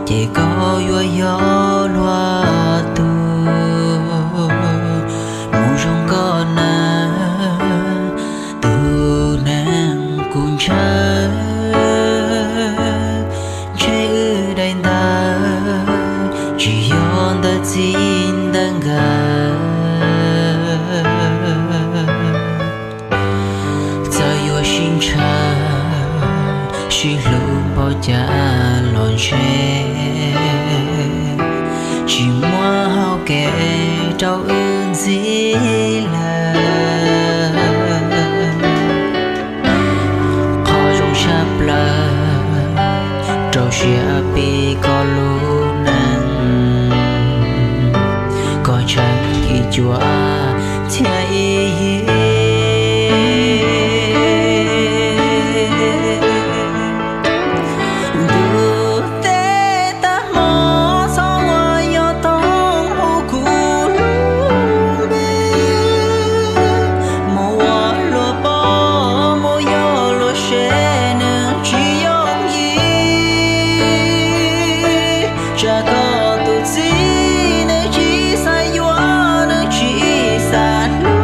ces koj yuav yog luag tug. Mus zoo koj na, tus neeg kuv ntshaw, ntshe wb daim ntawv tsis yog ntawv txij ntawv nkawm. Txawm yuav sib ntshaw, sib hlub npaum cas los ntshe tsis muaj hau kev rau wb ntxiv lawm. Qhov zoo tshaj plaws rau siab pib koj lub neej, koj tseem ib cuab thiab ib yig. Ntuj tej tag hmo txhob ua yog toog hu kuv lub npe, mus ua luag poj mus yog luag sev, neeg tsis yooj yim. Tsam koj tus txiv nws tsis xav yuav, nws tsis xav hlub,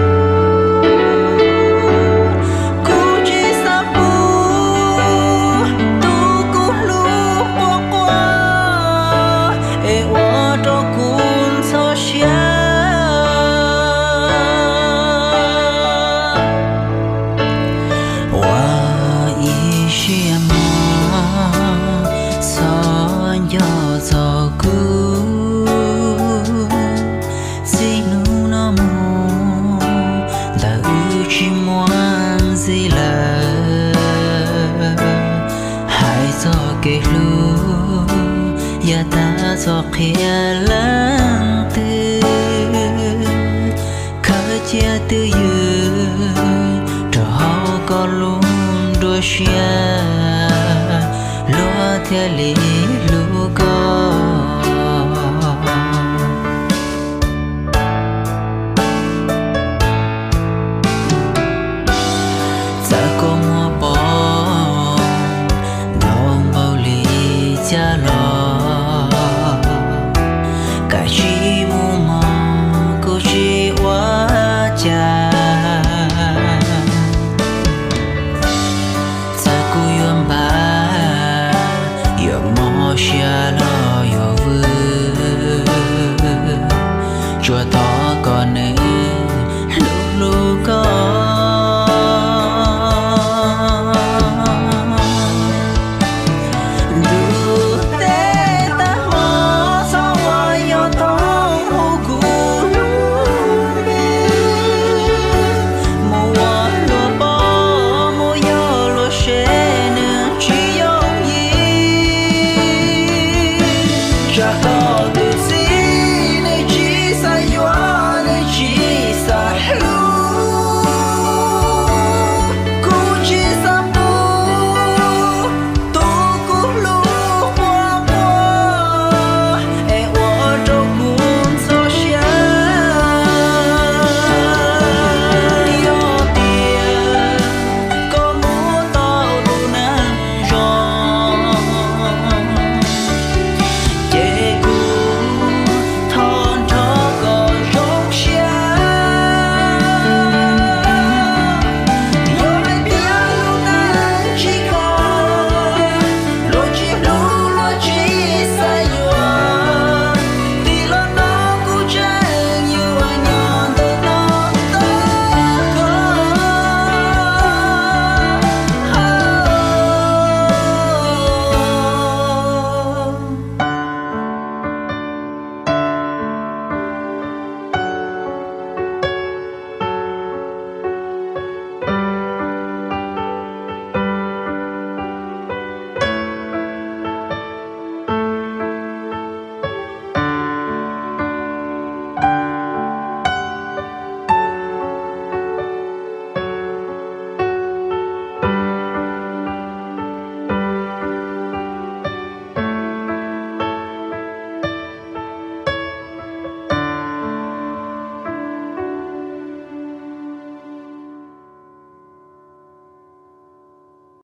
kuv tsis xav pub tus kuv hlub quaj quaj es ua rau kuv ntxhov siab. Ua ib siab mog, txhob nco txog kuv. Txij hnub no mus ntawm wb tsis muaj ntxiv lawm. Hais txog kev hlub yav tag txhob qhia leej twg. Khawb cia twj ywm rau hauv koj lub nruab siab, luag thiaj li hlub koj. Txawm koj muaj poob ntau npaum li cas los, kav tsij mus mog, kuv tsis ua cas. Txawm kuv yuav npam, yuav mob siab los yuav